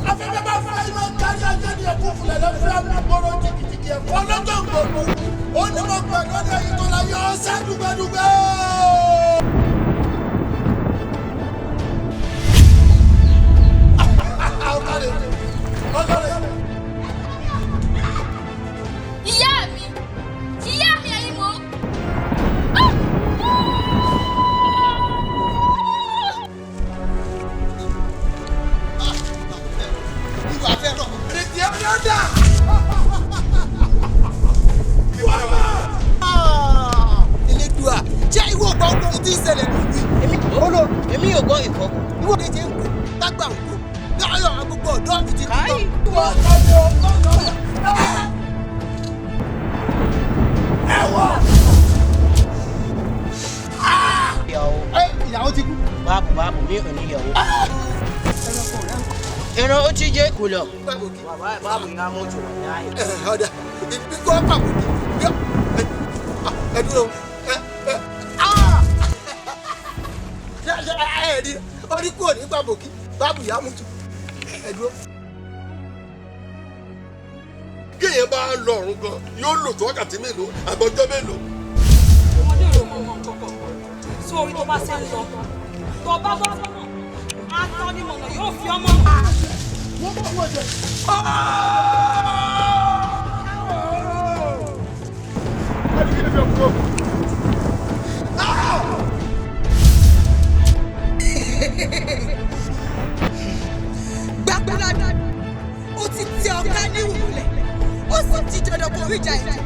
Afẹ́fẹ́ bá fẹ́ iná kárí ajé ni ẹ̀kú fúnlẹ̀ lẹ́fẹ́ gbọ́rọ̀ jìgìjìgì ẹ̀fọ́ lọ́jọ́ gbòòrò. Ó ní mo pẹ̀ lórí ẹyin tó la yọ ọ́ dùgbẹ́dùgbẹ́. Ìyá mi, ìyá mi, ẹ̀yin mò ń. Ìwà fẹ́ràn. Rètí ẹ̀ ní ọ̀dà. Elédùà, ṣé ìwọ ọgbà ohun tí ń ṣẹlẹ̀ lórí Èmi èmi ò gbọ́ ìkọkọ. Ìwọ ní ti ń kú tágbà ń kú láyọ̀ gbogbo ọ̀dọ́ mi ti kú tán. Ìyàwó. Ẹ, ìyàwó ti kú. Babu babu mi ò níyàwó. Ìran ó ti jẹ́ kùlọ̀. Pàbòkì. Babu ya mutu wallahi. Ẹ, ọ̀dà ìgbígbọ́ pàbòkì. Ẹ dúró. Ẹ ẹ ẹ rí orí kúrò ní pàbòkì báàbù yá mutu. Ẹ dúró. Kéèyàn bá lọ ọ̀run gan yóò lò tó wákàtí mélòó àgbọ̀jọ́ mélòó. Ọmọdé rò mọ̀ mọ̀ kọ̀kọ̀ sórí tó bá ṣe ń lọ tó bá bọ́ sọ́nà atọ́nimọ̀nà yóò fi ọmọ nà. Wọ́n bá wọ́n jẹ. Gbàgbọ́dá, ó ti tẹ ọ̀gá níwò múlẹ̀, ó sì ti dandan kò rí ìjà ẹ̀jẹ̀.